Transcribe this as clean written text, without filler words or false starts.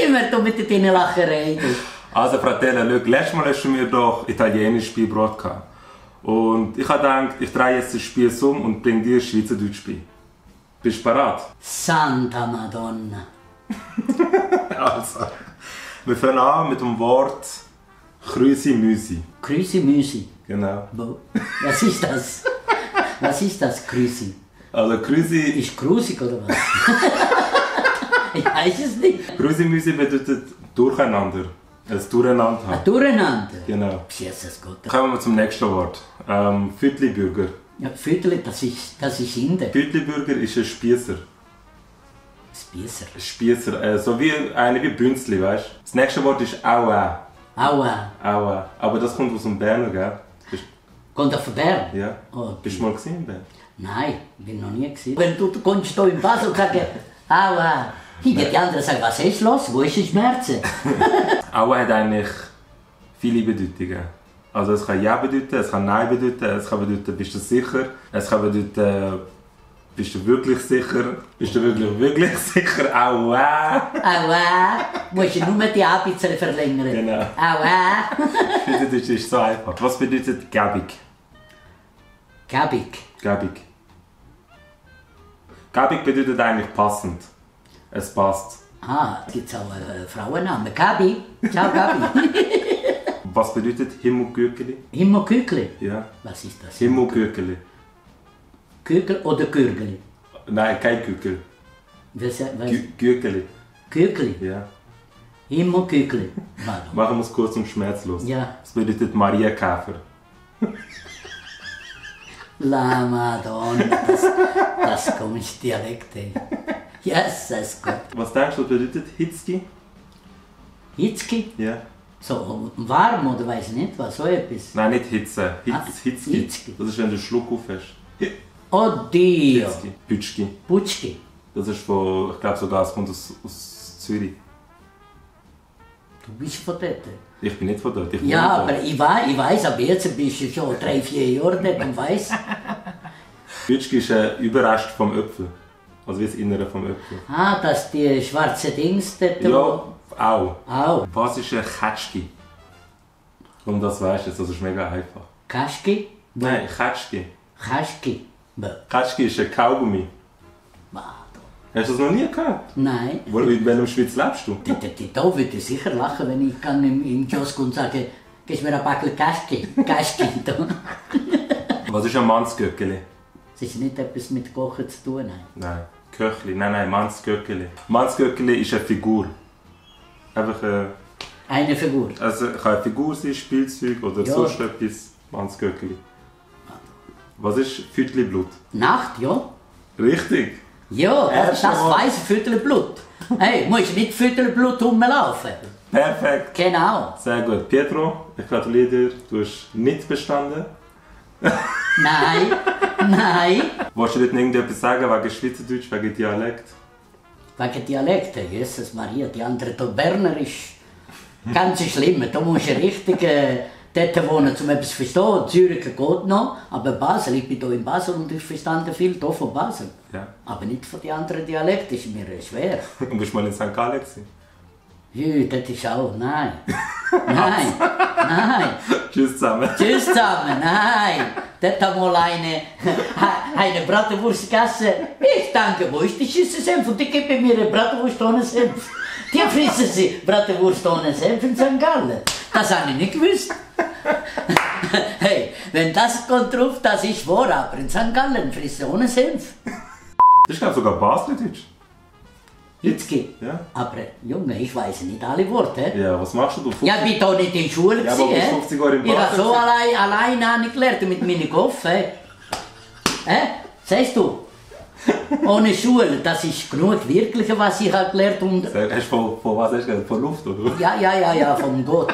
Immer du mit deinen Lachereien. Also Fratello, schau, letztes Mal hast du mir doch italienisch Spielbrot gehabt. Und ich habe gedacht, ich drehe jetzt das Spiel um und bringe dir Schweizerdeutsch bei. Bist du bereit? Santa Madonna. Also, wir fangen an mit dem Wort Krüsi-Müsi. Krüsi-Müsi. Genau. Was ist das? Was ist das, Krüsi? Also Krüsi... Ist grusig oder was? Ich weiß es nicht. Krüsi-Müsi bedeutet Durcheinander. Ein Durcheinander Ein haben. Durcheinander? Genau. Jesus Gott. Kommen wir zum nächsten Wort. Viertelbürger. Ja, Viertel, das ist Inder. Viertelbürger ist ein Spießer. Spießer. Ein Spießer. So wie einer wie Bünzli, weißt du? Das nächste Wort ist Aua. Aua. Aua. Aber das kommt aus dem Berner, gell? Kommt auf den Bern? Ja. Oh, Bist du mal gesehen in Bern? Nein, bin noch nie gesehen. Wenn du kommst hier in Basel und sagst, aua. Die anderen sagen, was ist los? Wo ist die Schmerzen? Aua hat eigentlich viele Bedeutungen. Also es kann Ja bedeuten, es kann Nein bedeuten, es kann bedeuten, bist du sicher, es kann bedeuten, bist du wirklich sicher, bist du wirklich sicher, Aua. Aua. Musst du nur die A ein bisschen verlängern. Genau. Aua. Das ist so einfach. Was bedeutet gäbig? Gabig. Gäbig. Gäbig bedeutet eigentlich passend. Es passt. Ah, es gibt auch einen Frauennamen. Gabi. Ciao, Gabi. Was bedeutet Himmelgürkeli? Himmelkügel. Ja. Was ist das? Himmelgürkeli. Kügel oder Gürgel? Nein, kein Gürkel. Gürkeli. Kügel. Ja. Himmelkügel. Machen wir es kurz und schmerzlos. Ja. Das bedeutet Marienkäfer. La Madonna. Das komische Dialekt, ey. Jesus Gott. Was denkst du, was bedeutet Hitzki? Hitzki? Ja. So warm oder weiß ich nicht was, so etwas. Nein, nicht Hitze. Hitzki. Hitzki. Das ist, wenn du einen Schluck auf hast. Oddio. Hitzki. Bütschki. Butschki. Das ist von, ich glaube sogar, es kommt aus Zürich. Du bist von dort. Ich bin nicht von dort. Ich wohne Ja, dort. aber ich weiß, aber jetzt bist du schon 3-4 Jahre dort und weiss. Bütschki ist ein Überrest vom Äpfel. Also wie das Innere vom Äpfel. Ah, dass die schwarzen Dings dort. Ja, auch. Auch. Was ist ein Kätschki? Und das weißt du, das ist mega einfach. Kaschki? Nein, Kätschki. Kaschki. Kätschki ist ein Kaugummi. Hast du das noch nie gehört? Nein. In welcher Schweiz lebst du? Da würde ich sicher lachen, wenn ich im Kiosk und sage, gibst mir ein Backel Kaschki. Kaschki. Was ist ein Mannsgöckeli? Das ist nicht etwas mit Kochen zu tun. Nein. Nein. Köchli. Nein, Mannsgöckeli. Mannsgöckeli ist eine Figur. Einfach Eine Figur. also kann eine Figur sein, Spielzeug oder Ja. sonst etwas. Mannsgöckeli. Was ist Viertelblut? Nacht, ja. Richtig. Ja, das Erstmal. weiss ich, Viertelblut. Hey, musst nicht Viertelblut rumlaufen. Perfekt. Genau. Sehr gut. Pietro, ich gratuliere dir. Du hast nicht bestanden. Nein, nein. Wolltest du dort irgendetwas sagen wegen Schweizerdeutsch, wegen Dialekt? Wegen Dialekte, Jesus Maria, die andere, der Berner ist ganz schlimm. Da musst du richtig dort wohnen, um etwas zu verstehen. Zürich geht noch, aber Basel, ich bin hier in Basel und ich verstand viel hier von Basel. Ja. Aber nicht von den anderen Dialekten, ist mir schwer. Und bist du mal in St. Gallen gewesen? Ja, das ist auch, nein. Nein, nein. Tschüss zusammen. Tschüss zusammen, nein. Dort hat mal eine Bratwurst gegessen. Ich denke, wo ist die Schüssel Senf? Und die geben mir eine Bratwurst ohne Senf. Die frissen sie Bratwurst ohne Senf in St. Gallen. Das habe ich nicht gewusst. Hey, wenn das kommt drauf, das ist wahr, aber in St. Gallen frissen ohne Senf. Das ist glaube sogar Baseldeutsch. Hitzki. Ja. Aber Junge, ich weiß nicht alle Worte. Ja, was machst du? Ja, ich bin doch nicht in der Schule. Ja, aber du bist 50 Jahre in Ich habe Basel so gewesen. allein habe ich gelernt mit meinen Kopf. Sagst du? Ohne Schule, das ist genug Wirkliche, was ich habe gelernt. Und Hast du von was hast du gelernt? Von Luft, oder? ja, vom Gott.